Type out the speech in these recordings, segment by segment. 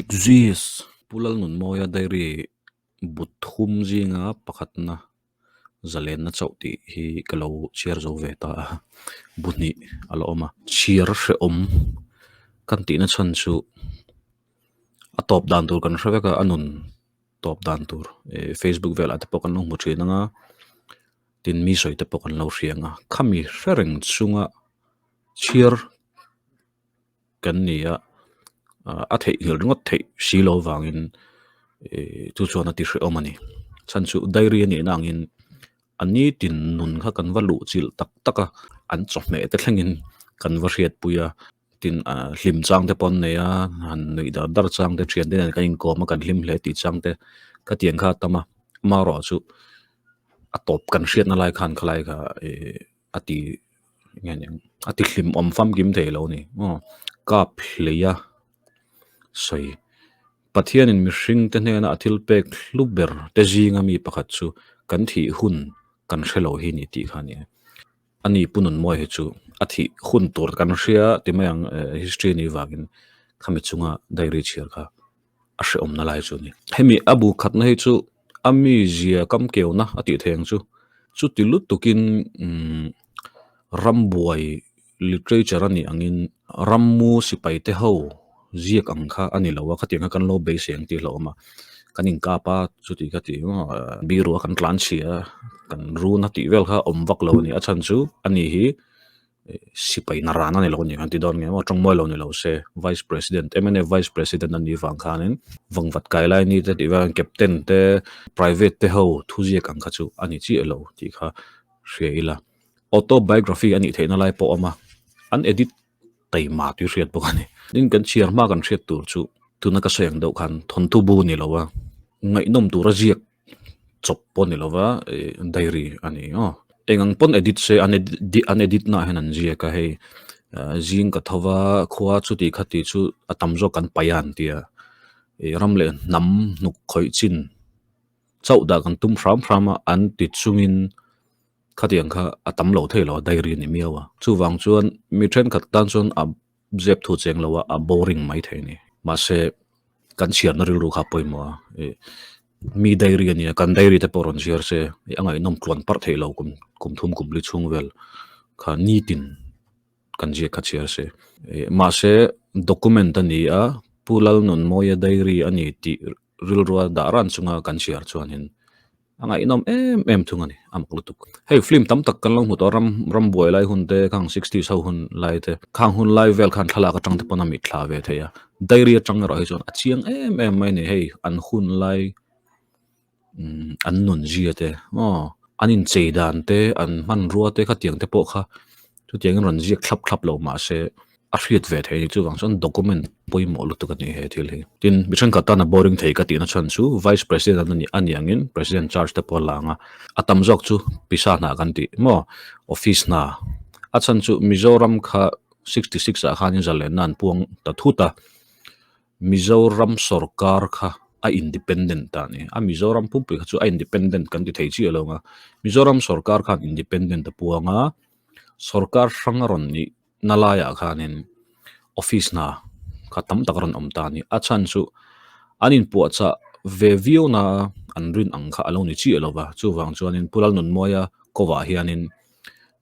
Exist! Pu Lalnunmawia Diary bu thum zinga pakhatna zalenna chauh tih hi ka lo chhiar zo ve ta a, bu hnih a la awm a. Chhiar hrehawm kan tihna chhan chu a tawp dan tur kan hre vek a, a nun tawp dan tur Facebook velah te pawh kan lo hmu thin ang a, tin mi sawi te pawh kan lo hria ang a, khami hre reng chunga chhiar kan ni a, a theihnghilh ringawt theih si lo vangin ih chu chuan a ti hrehawm a ni. Chhan chu diary a nihna angin a nitin nun kha kan va luh chilh tak tak a, an chawhmeh te thlengin kan va hriatpui a, tin ah hlim chang te pawh an nei a, han nuih dar dar chang te thian te nen kan inkawm a kan hlim hle tih chang te ka tiang kha a tam a, amaherawhchu a tawp kan hriatna lai khan khalai kha ih a ti nge ni ang a ti hlim awm famkim thei lo a ni aw kap hlei a sawi Pathianin mihring te hnena a thil pek hlu ber te zinga mi pakhat chu kan thih hun kan hre lo hi ni tih kha a ni a ani Pu Nunmawi hi chu a thih hun tur kan hria ti mai ang history a nih vangin khami chunga diary chhiar kha a hrehawmna lai chu a ni. Hemi a bu khatna hi chu a mizia kam keuna a tih theih ang chu. Chuti lutukin umm rambuai literature a nih angin rammu sipai te ho ziak ang kha a ni lo a, khatiang kha kan lo beisei ang tih hlauhawm a. Kan inkap a, chuti kha ti biru a kan tlan chhia a, kan run a tih vel kha awm vak lo a ni. A chhan chu a ni hi Sipai na ran a ni lo a ni kan ti dawn nge maw tawngmawi lo ni lo se Vice President mnf Vice President a nih vang khanin vangvat kai lai ni te tih vangin Captain te Private te ho thuziak ang kha chu a ni chiah lo tih kha hria ila Autobiography a nih theihna lai pawh a awm a an edit taima tih hriat bawk a ni. Tin kan chhiar hma kan hriat tur chu tuna ka sawi ang deuh khan thawnthu bu ni lo a ngaihnawm tura ziak chawp pawh ni lova ih diary a ni aw eng ang pawn edit se an edit an edit naah hian an ziak a hei ah zing ka tho va khua chuti khati chu a tam zawk kan paih a an ti a ih ram leh hnam hnuk khawih chin chauh dah kan tum hram hram a an ti chungin khatiang kha a tam lo thei lo a diary a ni miau a chuvang chuan mi thenkhat tan chuan a zep thu cheng lo a a boring mai thei a ni mahse kan chhiarna rilru kha a pawimawh a ih mi diary a nia kan diary te pawh rawn chhiar se ih a ngaihnawm tluan parh theih lo kum kum thum kum li chhung vel kha nitin kan ziak kha chhiar se ih mahse document a ni a Pu Lalnunmawia diary a ni tih rilrua dah ran chunga kan chhiar chuanin a ngaihnawm em em thung a ni a mak lutuk. Hei film tam tak kan lo hmu tawh a ram ram buai lai hun te khang sixties ho hun lai te khang hun lai vel khan thlalak atang te pawn a mitthla ve thei a diary atang erawh hi chuan a chiang em em mai a ni hei an hun lai umm an nun zia te aw an inchei dan te an hmanrua te khatiang te pawh kha chutiangin rawn ziak thlap thlap lo mahse a hriat ve thei a ni chuvang chuan document pawimawh lutuk a ni he thil hi. Tin, mi thenkhat tan a boring thei ka tihna chhan chu Vice President a nih a nih angin President charge te pawh a lang a, a tam zawk chu pisa hna kan tih maw office hna a chhan chu Mizoram kha 66 ah khanin zalenna an puang ta thut a, Mizoram sorkar kha a independent ta a ni a, Mizoram pumpui kha chu a independent kan ti thei chiah lo ang a, Mizoram sorkar khan independent a puang a, sorkar hrang a rawn nih na laiah khanin office hna kha tam tak a rawn awm ta a ni. A chhan chu an inpuahchah ve viau na an rin ang kha a lo ni chiah lo va, chuvang chuanin Pu Lalnunmawia kawvah hianin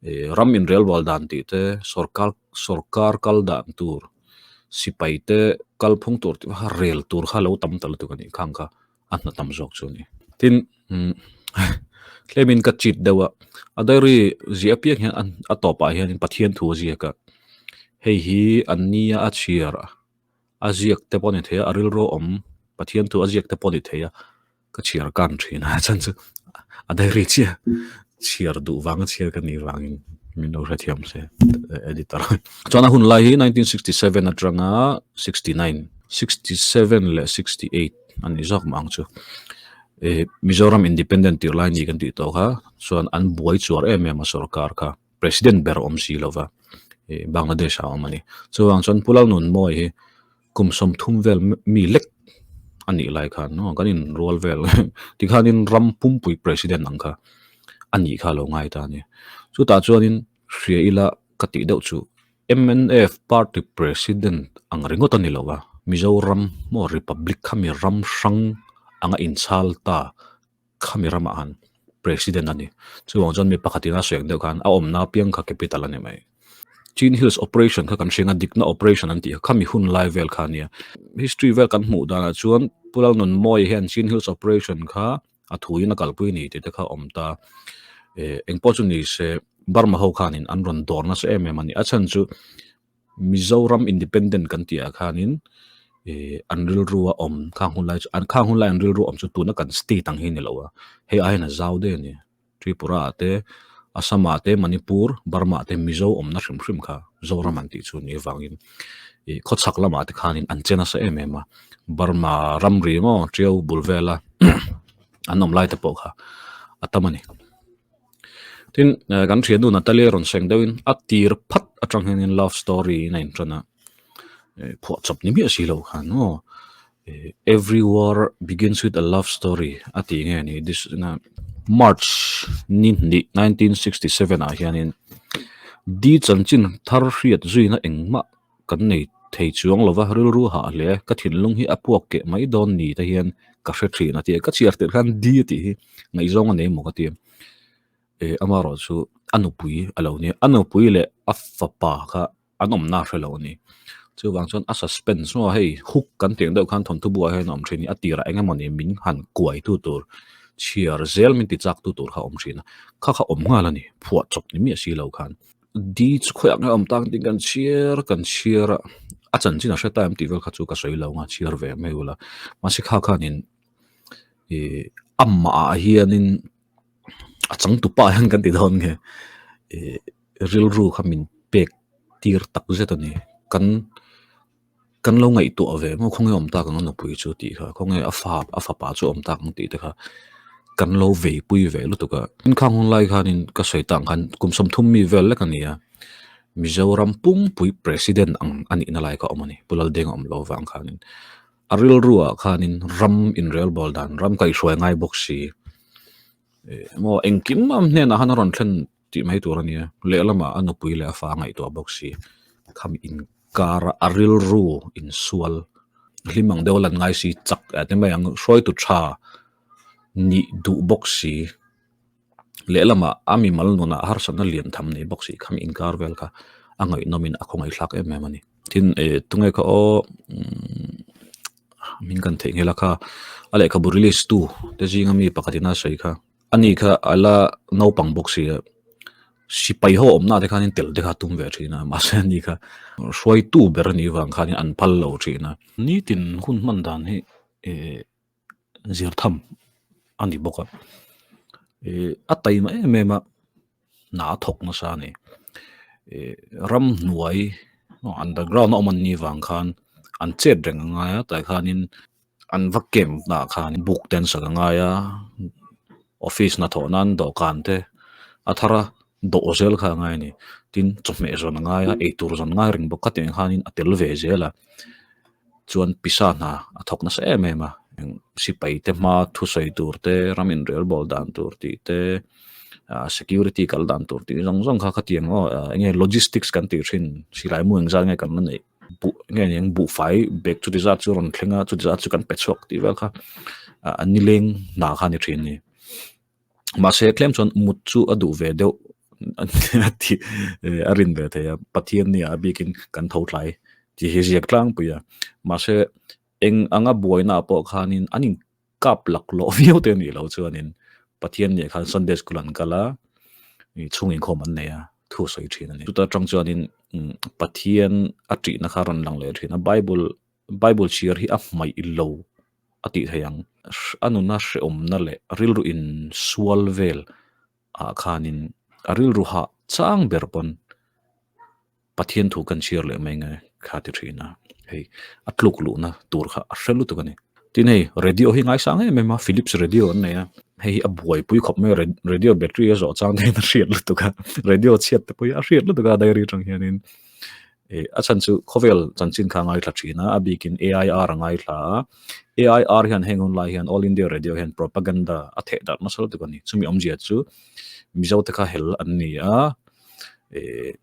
ih ram inrelbual dan tih te sorkar sorkar kal dan tur sipai te kalphung tur tih kha rel tur kha a lo tam ta lutuk a nih khang kha a hna tam zawk chu a ni. Tin umm tlemin ka cheat deuh a, a diary ziah apiang hian a tawpah hianin Pathian thu a ziak a, hei hi an nia a chhiar a, a ziak te pawh a ni thei a, a rilru awm Pathian thu a ziak te pawh a ni thei a, ka chhiar kan thin a chhan chu a diary chiah chhiar duh vanga chhiar ka nih vangin min lo hrethiam se editor. Chuan a hun lai hi 1967 atanga 69, 67 leh 68 a ni zawk mah ang chu. Eh Mizoram Independent tir lai ni kan tih tawh kha chuan an buai chuar em em a sorkar kha President ber awm si lova eh Bangladesh ah a awm a ni. Chuvang chuan Pu Lalnunmawi hi kum 30 vel mi lek a nih lai khan aw kan inrual vel tikhanin ram pumpui President ang kha a nih kha a lo ngai ta a ni. Chutah chuanin hria ila ka tih deuh chu MNF party President ang ringawt a ni lo a. Mizoram maw Republic khami ram hrang anga inchhal ta khami ramah khan President a ni. Chuvang chuan mi pakhatin a sawi ang deuh khan a awmna apiang kha capital a ni mai. Chin Hills Operation kha kan hriang a, dikna operation an tih kha khami hun lai vel kha a nia. History vel kan hmuh danah chuan Pu Lalnunmawia hian Chin Hills Operation kha a thuin a kalpui ni tih te kha a awm ta. Eh engpawh chu ni se Burma ho khanin an rawn dawr nasa em em a ni. A chhan chu Mizoram Independent kan tih ah khanin eh an rilru a awm khang hun lai chu an khang hun lai an rilru awm chu tuna kan state ang hi a ni lo a, hei aiin a zau daih a ni. Tripura ah te, Assam ah te, Manipur, Burma ah te Mizo awmna hrim hrim kha Zoram an tih chu ni avangin ih khawchhak lamah te khanin an che nasa em em a, Burma ramri maw Tiau bul vela an awm lai te pawh kha a tam a ni. Tin kan thiannu Natalia rawn seng deuhin a tir phat atang hianin love story in a intan a, phuahchawp ni miah si lo khan maw every war begins with a love story a tih nge ni this March ni hnih 1967 ah hianin Di chanchin thar hriat zuina engmah Kan nei thei chuang lova rilru hah hle, ka thinlung hi a puak keh mai dawn ni te hian ka hre thin a ti a, ka chhiar tirh khan di a tih hi ngaihzawng a nei maw ka ti a, eh amaherawh chu a nupui a lo nia, a nupui leh a fapa kha an awmna a hre lo a ni, chuvang chuan a suspense maw hei hook kan tih ang deuh khan thawnthu buah hian a awm thin hi a tirah eng emaw ni min han kuai tu tur chhiar zel min ti chak tu tur kha a awm thin a, kha kha awm nghal a ni, phuah chawp ni miah si lo khan. Di chu khawiah nge awm tak ding kan chhiar kan chhiar a, a chanchin a hre ta em tih vel kha chu ka sawi lo ang a chhiar ve mai ula mahse kha khanin ih amah ah hianin a changtupa hian kan ti dawn nge ih rilru kha min pek tir tak zet a ni kan. Kan lo ngaihtuah ve maw khawnge awm tak ang a nupui chu tih kha khawnge a fa a fapa chu awm tak ang tih te kha kan lo vei pui ve lutuk a. Khang hun lai khanin ka sawi tak ang khan kum 30 mi vel lek a ni a, Mizoram pumpui President ang a nihna lai kha a awm a ni, Pu Laldenga awm lo avang khanin a rilru ah khanin ram inrelbawl dan ram kaihhruai ngai bawk si emaw engkim a hnenah khan a rawn thlen tih mai tur a nia, lehlamah a nupui leh a fa a ngaihtuah bawk si, khami inkara a rilru insual hlim ang deuh a lan ngai si chak eh ti mai ang hruaitu tha nih duh bawk si, lehlamah a mimal nunah harsatna lian tham nei bawk si khami inkar vel kha a ngaihnawmin a khawngaihthlak em em a ni. Tin eh tunge kha aw min kan theih nghel a kha a lehkhabu release tu te zinga mi pakhatin a sawi kha. A ni kha a la naupang bawk si a, sipai ho awmna te khanin tel te kha a tum ve thin a, mahse a ni kha hruaitu ber a nih vang khanin an phal lo thin a. Nitin hun hman dan hi eh zir tham a ni bawk a, eh a taima em em a, hna a thawk nasa a ni. Eh ramhnuai underground a awm an nih vang khan an chet reng a ngai a, tah khanin An va camp naah khan buk te an sak a ngai a, office hnathawh nan dawhkan te a thar a, dawh zel kha a ngai a ni. Tin, chawhmeh zawn a ngai a, eitur zawn ngai reng bawk kha tiang khanin a tel ve zel a. Chuan pisa hna a thawk nasa em em a, sipai te hma thusawi tur te, ram inrelbawl dan tur tih te, ah security kal dan tur tih zawng zawng kha khatiang aw eng nge logistics kan tih thin silai mu engzat nge kan la neih. Buh nge ni ang buhfai bag chuti zat chu rawn thleng a chuti zat chu kan pe chhuak tih vel kha ah an nileng hna kha a ni thin a ni. Mahse tlem chuan mut chu a duh ve deuh a tih a rin ve thei a Pathian nia a bikin kan tho tlai tih hi ziak tlangpui a mahse eng anga buaina ah pawh khanin an in kap lak lawh viau te anih loh chuanin Pathian nih khan Sunday school an kal a, chhung inkhawm an nei a, thu a sawi thin a ni. Chuta tang chuanin Pathian a tihna kha a rawn lang leh thin a, Bible Bible chhiar hi a hmaih lo a tih theih ang. A nuna hrehawmna leh rilru insual vel ah khanin a rilru hah chang ber pawn Pathian thu kan chhiar leh mai nge kha ti thin a, hei a tluk luhna tur kha a hre lutuk a ni. Tin hei radio hi ngaisang em em a, Philips radio an nei a, hei hi a buaipui khawp mai a, radio battery a zawh chang te hian a hriat lutuk a, radio chhiat te pawh hi a hriat lutuk a diary atang hianin ih a chhan chu khawvel chanchin kha a ngaithla thin a, a bikin AIR a ngaithla a, AIR hian heng hun lai hian All India Radio hian propaganda a theh darh nasa lutuk a ni, chumi awmzia chu Mizo te kha hel an ni a, ih.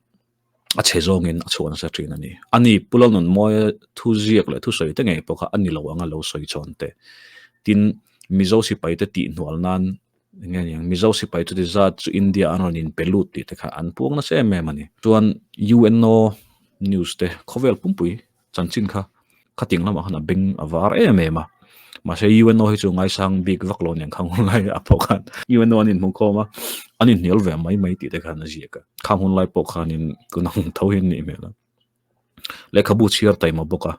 A chhe zawngin a chhuah nasa thin a ni. A ni, Pu Lalnunmawia thu ziak leh thusawi te ngei pawh kha a ni lo anga lo sawi chhawn teh. Tin, Mizo sipaite tihhnual nan eng nge niang, Mizo sipai chuti zat chu India an rawn inpe lut tih te kha an puang nasa em em a ni. Chuan UNO news te khawvel pumpui chanchin kha khating lamah khan a beng a var em em a. Mahse UNO hi chu ngaisang bik vak lo aniang khang hun lai ah pawh khan UNO an inhmukhawm a, an inhnial ve mai mai tih te khan a ziak a. Khang hun lai pawh khanin tuna hung tho hi an nih hmel a. Lehkhabu chhiar taima bawk a,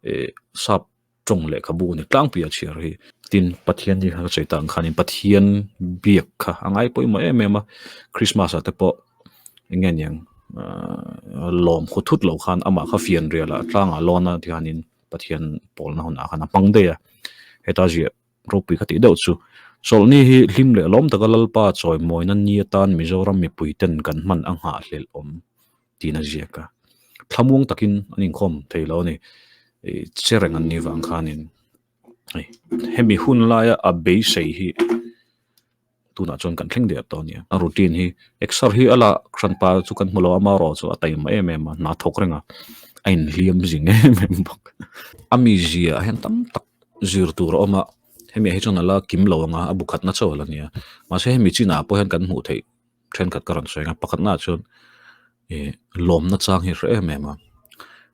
eh sap tawng lehkhabu ni tlangpui a chhiar hi. Tin, Pathian hi ka sawi tak ang khanin Pathian biak kha a ngai pawimawh em em a, Christmas ah te pawh eng nge niang ahh lawm khaw thut loh khan amah kha fian rial ah tlangah lawn a tikhanin Pathian pawlna hunah khan a hmang daih a, heta ziah ropui ka tih deuh chu chawlhni hi hlim leh lawm taka Lalpa chawimawina ni atan Mizoram mipui ten kan hman a nghahhlelh awm tiin a ziak a, thlamuang takin an inkhawm thei lo a ni, ih che reng an nih vang khanin hei hemi hun laia a beisei hi tunah chuan kan thleng der tawh a nia, a routine hi exer hi a la hranpa chu kan hmu lo a amaherawh chu a taima em em a hna thawk reng a a inhliam zing em em bawk a mizia ah hian tam tak zir tur a awm a hemi ah hi chuan a la kim lo ang a a bu khatna chauh a la nia mahse hemi chinah pawh hian kan hmuh theih thenkhat ka rawn sawi ang a pakhatnaah chuan ih lawmna chang hi a hre em em a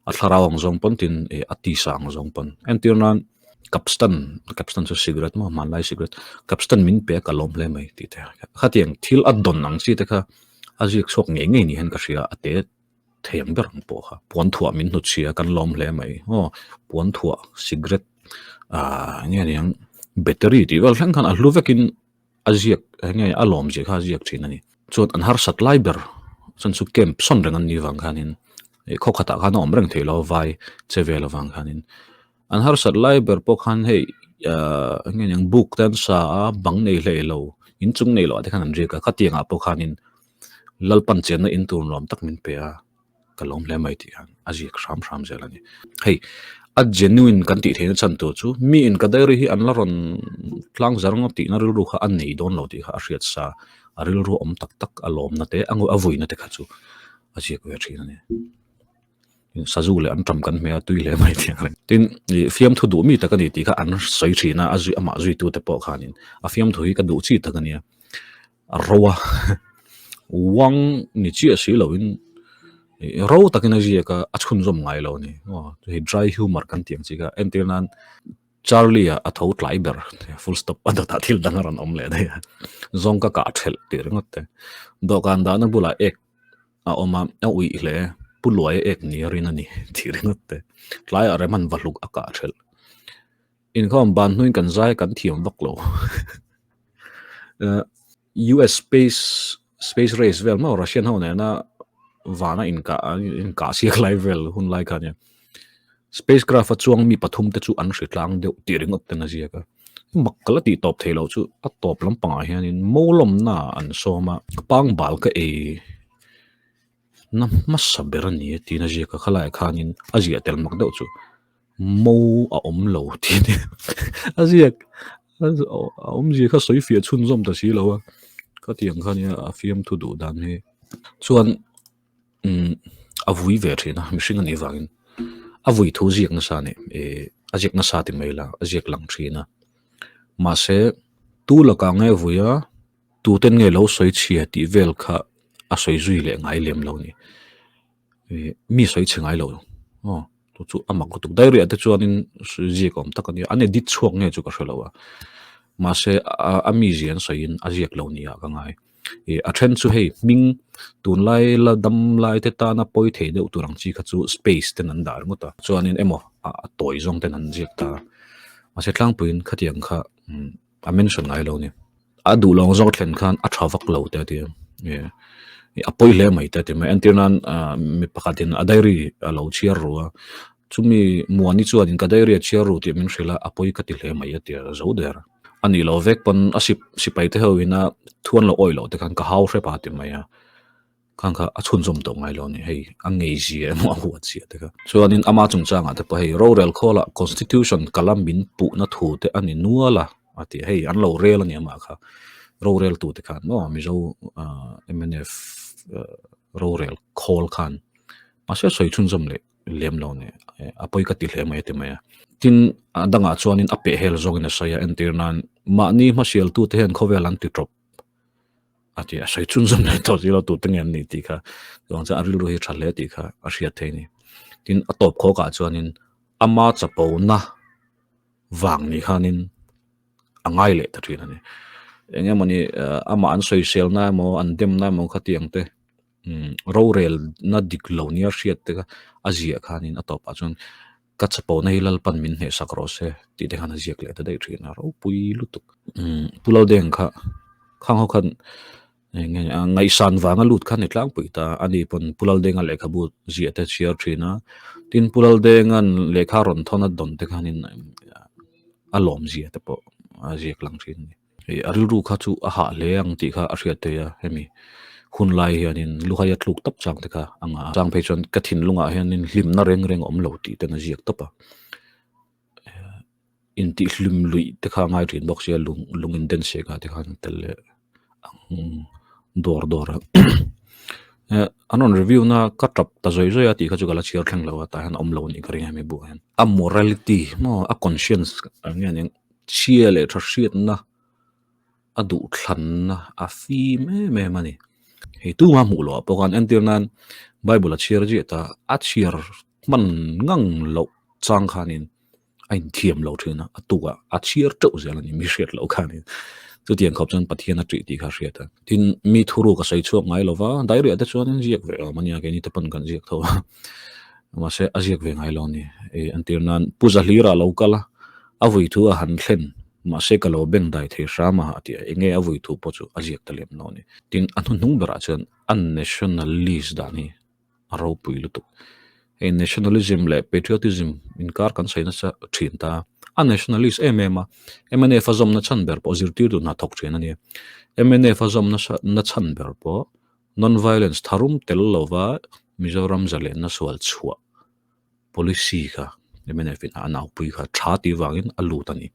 a thlarau ang zawng pawn tin ih a tisa ang zawng pawn entir nan capstan capstan chu cigarette maw hmanlai cigarette capstan min pe a ka lawm hle mai tih te khatiang thil a dawn ang chi te kha a ziak chhuak ngei ngei ni hian ka hria a te thei ang ber ang pawh kha puan thuah min hnut chhia kan lawm hle mai aw puan thuah cigarette ah eng nge niang battery tih vel thleng khan a hlu vekin. A ziak eng nge a lawm zia kha a ziak thin a ni. Chuan an harsat lai ber chuan chu camp sawn reng an nih vang khanin ih khaw khatah khan a awm reng thei lo vai che vel avang khanin an harsat lai ber pawh khan hei ahh eng nge niang buk te an sa a bang nei hlei lo inchung nei loh ah te khan an riak a khatiangah pawh khanin Lalpan chenna in tur nuam tak min pe a. ka lawm hle mai tih hian a ziak hram hram zel a ni. Hei a genuine kan tih theihna chhan tur chu mi in ka diary hi an la rawn tlang zar ngawt tihna rilru kha a nei dawn lo tih kha a hriat sa a rilru awm tak tak a lawmna te a vuina te kha chu a ziak ve thin a ni. Sazu leh an tam kan hmeh a tui hle mai tih ang reng. Tin ih fiamthu duh mi tak a ni tih kha an sawi thin a a zui amah zuitu te pawh khanin a fiamthu hi ka duh chi tak a nia. A ro a uang ni chiah si loin ih ro takin a ziak a a chhunzawm ngai lo a ni aw hei dry humour kan tih ang chi kha entir nan Charlie ah a tho tlai ber full stop a dawtah thil dang a rawn awm leh daih a zawng ka kah thelh tih ringawt te dawhkan dahna bulah ek a awm a a uih hle pu luai a ek ni a rin a ni tih ringawt te tlaiah rem han va hluk a kah thelh. Inkhawm ban hnuin kan zai kan thiam vak lo. US space space race vel maw Russian ho nena vana inkah inkah siak lai vel hun lai kha nia. Spacecraft a chuang mi pathum te chu an hri tlang deuh tih ringawt ten a ziak a. Mak ka la tih tawp thei lo chu a tawp lampangah hianin Mawlawmna an sawm a, pangbal ka ei na hmasa ber a ni a tiin a ziak a, khalaiah khanin a ziah tel mak deuh chu. Mo a awm lo tih a ni. A ziak a awmzia kha sawi fiah chhunzawm ta si lo a, khatiang kha nia a fiamthu duh dan hi. Chuan umm a vui ve thin a mihring a nih vangin a vui thu ziak nasa a ni ih a ziak nasa ti mai la a ziak lang thin a mahse tu lakah nge vui a tuten nge lo sawi chhia tih vel kha a sawi zui leh ngai lem lo a ni. Ih mi sawi chhe ngai lo aw chu chu a mak lutuk diary ah te chuanin ziak awm tak a nia an edit chhuak nge chu ka hre lo a mahse a mi zia an sawiin a ziak lo nia ka ngai ih a then chu hei hming tunlai la dam lai te tana pawi thei deuh tur ang chi kha chu space ten an dah ringawt a chuanin emaw a tawi zawng ten an ziak ta mahse tlangpuiin khatiang kha a mention ngai lo a ni. A duh lawng zawk thlen khan a tha vak lo te a ti a, a pawi hle mai te a ti mai. Entir nan mi pakhatin a diary a lo chhiar ru a, chumi Muani chuanin ka diary a chhiar ru tih min hrilh a, a pawi ka ti hle mai a ti a, zo der. A nih loh vek pawn a sipai te ho ina thu an lo awih loh te khan ka hau hrep a ti mai a. Khang kha a chhunzawm tawh ngai lo a ni, hei a ngei zia emaw a huat zia te kha. Chuanin ama chungchangah te pawh hei rorel khawlah constitution kala min puhna thu te a ni nual a a ti a, hei an lo rel a ni amah kha rorel tu te khan maw Mizo mnf rorel khawl khan. Mahse a sawi chhunzawm leh lem lo ni. A pawi ka ti hle mai a ti mai a. Tin, a dangah chuanin a pehhel zawngin a sawi a, entir nan mahni hmasialtute hian khawvel an ti tawp a ti a, sawi chhunzawm leh tawh si lo tute nge an nih tih kha chuang chuan a rilru hi tha hle tih kha a hriat thei a ni. Tin, a tawp khawkah chuanin ama chapona vang ni khanin a ngai leh ta thin a ni. Eng emawni amah an sawiselna emaw an demna emaw khatiang te rorelna dik lo nia hriat te kha a ziah khanin a tawpah chuan ka chapona hi Lalpan min hnehsak rawh se tih te khan a ziak leh ta daih thin a ropui lutuk. Pu Laldeng kha khang ho khan eng nge ngaihsan vanga lut kha a ni tlangpui ta a ni pawn Pu Laldenga lehkhabu ziah te a chhiar thin a tin Pu Laldenga'n lehkha rawn thawn a dawn te khanin a lawm zia te pawh a ziak lang thin a ni. Hei a rilru kha chu a hah hle ang tih kha a hriat theih a hemi hun lai hianin luhaia tluk tawp chang te kha a ngah a chang phei chuan ka thinlungah hianin hlimna reng reng a awm lo tih ten a ziak tawp a intihhlim luih te kha a ngai thin bawk sia lung lung in den sek ah te khan tel leh ang dawr dawr a an rawn review na ka tap ta zawi zawi a tih kha chu ka la chhiar thleng lo a tah hian a awm lo a nih ka ring a hemi buah hian a morality maw a conscience ang nge aniang. Chhia leh tha hriatna a duhthlanna a fim em em a ni. Hei tuma hmuh loh ah pawh khan entir nan Bible a chhiar ziah ta a chhiar hman ngang loh chang khanin a inthiam lo thin a, a tukah a chhiar teuh zel a ni mi hriat loh khanin. Chutiang khawp chuan Pathian a ṭih tih kha a hriat a. Tin, mi thuruk a sawi chhuak ngai lo va, dairiah te chuan ziak ve awm a nia, keini te pawn kan ziak tho a. Mahse a ziak ve ngai lo a ni. Entir nan Pu Zahlira a lo kal a, A vui thu a han thlen, mahse ka lo beng dai thei hram a a ti a, enge a vui thu pawh chu a ziak ta lem lo a ni. Tin, a hnuhnung berah chuan a nationalist dan hi a ropui lutuk. Hei nationalism leh patriotism inkar kan sawi nasa thin ta, a nationalist em em a, mnf a zawmna chhan ber pawh zirtirtu hna thawk thin a ni. Mnf a zawmna na chhan ber pawh non-violence tharum tel lova Mizoram zalenna sual chhuah Policy kha mnf in a naupui kha tha tih vangin a lut a ni.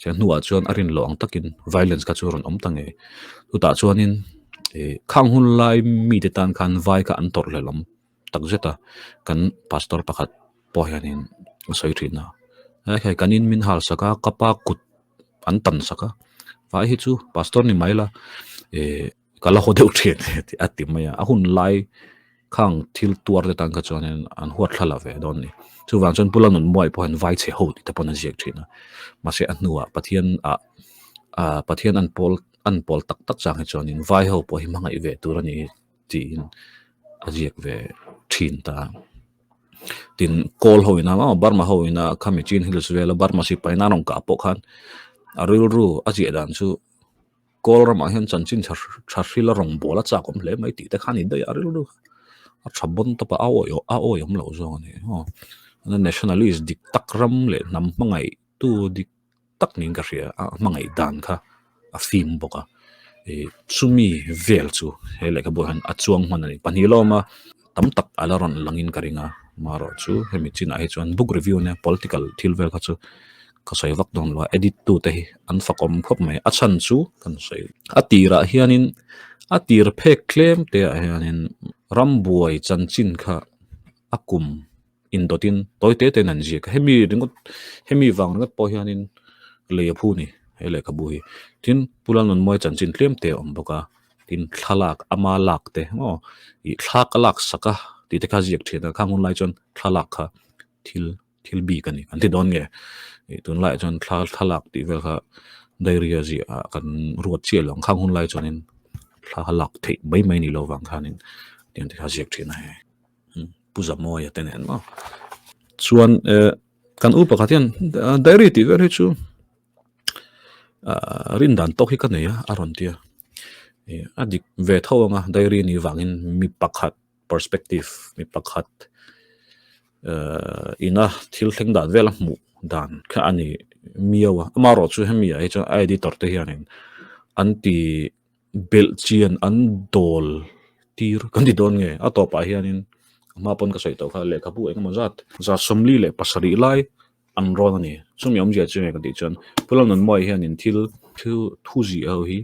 Chuan hnuah chuan a rin loh ang takin violence kha chu a rawn awm ta ngei. Chutah chuanin ih khang hun lai mite tan khan vai kha an tawrh hlelh awm tak zet a, kan pastor pakhat pawh hianin a sawi thin a, he kan in min hal sak a, ka pa kut an tan sak a, vai hi chu pastor ni mai la ih. Ka la haw deuh thin a ti mai a, a hun lai khang thil tuar te tan kha chuanin an huat thla la ve dawn a ni. Chuvang chuan Pu Lalnunmuai pawh hian vai chhe ho tih te pawn a ziak thin a, mahse a hnuah Pathian ah ah Pathian an pawl an pawl tak tak chang hi chuanin vai ho pawh hi hmangaih ve tur a ni tiin a ziak ve thin ta a. Tin kawl ho ina maw Burma ho ina khami Chin Hills vela Burma sipai nan rawn kah pawh khan a rilru a ziah dan chu. Kawl ramah hian chanchin tha tha hril a rawn bawl a chak awm hle mai tih te khan in daih a rilru a tha bawn tawp a a awi a awi awm loh zawng a ni maw nationalist dik tak ram leh hnam hmangaih tu dik tak niin ka hria a hmangaih dan kha a fim bawk a ih chumi vel chu he lehkhabu ah hian a chuang hman a ni pahnih lawma tam tak a la rawn langin ka ring a marawh chu hemi chinah hi chuan book review ania political thil vel kha chu ka sawi vak dawn lo a edit tu te hi an fakawm khawp mai a chhan chu kan sawi a tirah hianin a tir phek tlem te ah hianin rambuai chanchin kha a kum indawtin tawi te te in an ziak a hemi ringawt hemi vang ringawt pawh hianin lei a phu a ni he lehkhabu hi tin Pu Lalnunmawia chanchin tlem te a awm bawk a tin thlalak ama lak te maw ih thla ka lak sak a tih te kha ziak thin a khang hun lai chuan thlalak kha thil thil bik a ni an ti dawn nge ih tunlaiah chuan thla thlalak tih vel kha diary a ziah ah kan ruat chiah lo ang khang hun lai chuanin thla kha lak theih mai mai ni lo vang khanin tiang te kha ziak thin a hei Pu Zamawia te nen maw chuan eh kan u pakhat hian diary tih vel hi chu ah rin dan tawk hi ka nei a a rawn ti a ih a dik ve tho ang a diary a nih vangin mi pakhat perspective mi pakhat eh ina thil thleng dan vel a hmuh dan kha a ni miau a amaherawh chu hemi ah hi chuan a editor te hianin an ti belh chian an dawl tir kan ti dawn nge a tawpah hianin a hma pawn ka sawi tawh kha lehkhabu engemaw zat zat 47 lai an rawn a ni chumi awmzia chu nge ka tih chuan Pu Lalnunmawia hianin thil thil thu zih ho hi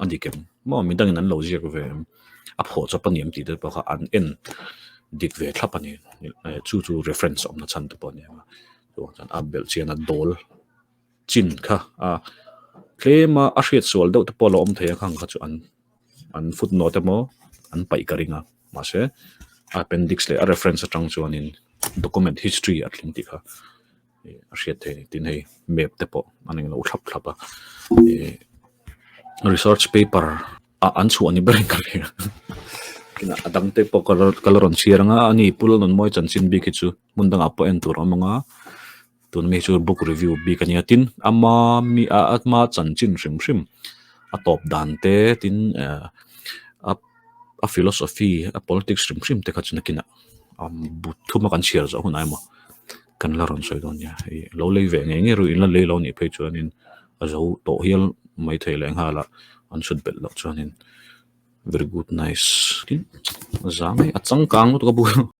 a dik em maw midangin an lo ziak ve em a phawh chawp a ni em tih te pawh kha an en. dik ve thlap a ni. Chu chu reference awmna chhan te pawh a ni ang a. Chuvang chuan a belh chian a dawl chin kha a tlem a a hriat sual deuh te pawh a la awm thei a khang kha chu an an footnote emaw an paih ka ring a mahse a appendix leh a reference atang chuanin document history a thleng tih kha a hriat theih a ni tin hei map te pawh an englo thlap thlap a ih research paper ah an chhuah ni berin ka hria kinah a dang te pawh ka la ka la rawn chhiar ang a ani Pu Lalnunmawia chanchin bik hi chu hmun dangah pawh en tur a awm ang a. Tun mi chu book review bik a nia tin ama mi a ama chanchin hrim hrim a tawp dan te tin eh a a philosophy a politics hrim hrim te kha chu nakinah bu thuma kan chhiar zawh hunah emaw kan la rawn sawi dawn nia hei lo lei ve ngei ngei ru in la lei lo nih phei chuanin a zo tawh hial maithei leh nghal a an chhut belh loh chuanin very good nice tin zang hi a changkang lutuk a bu.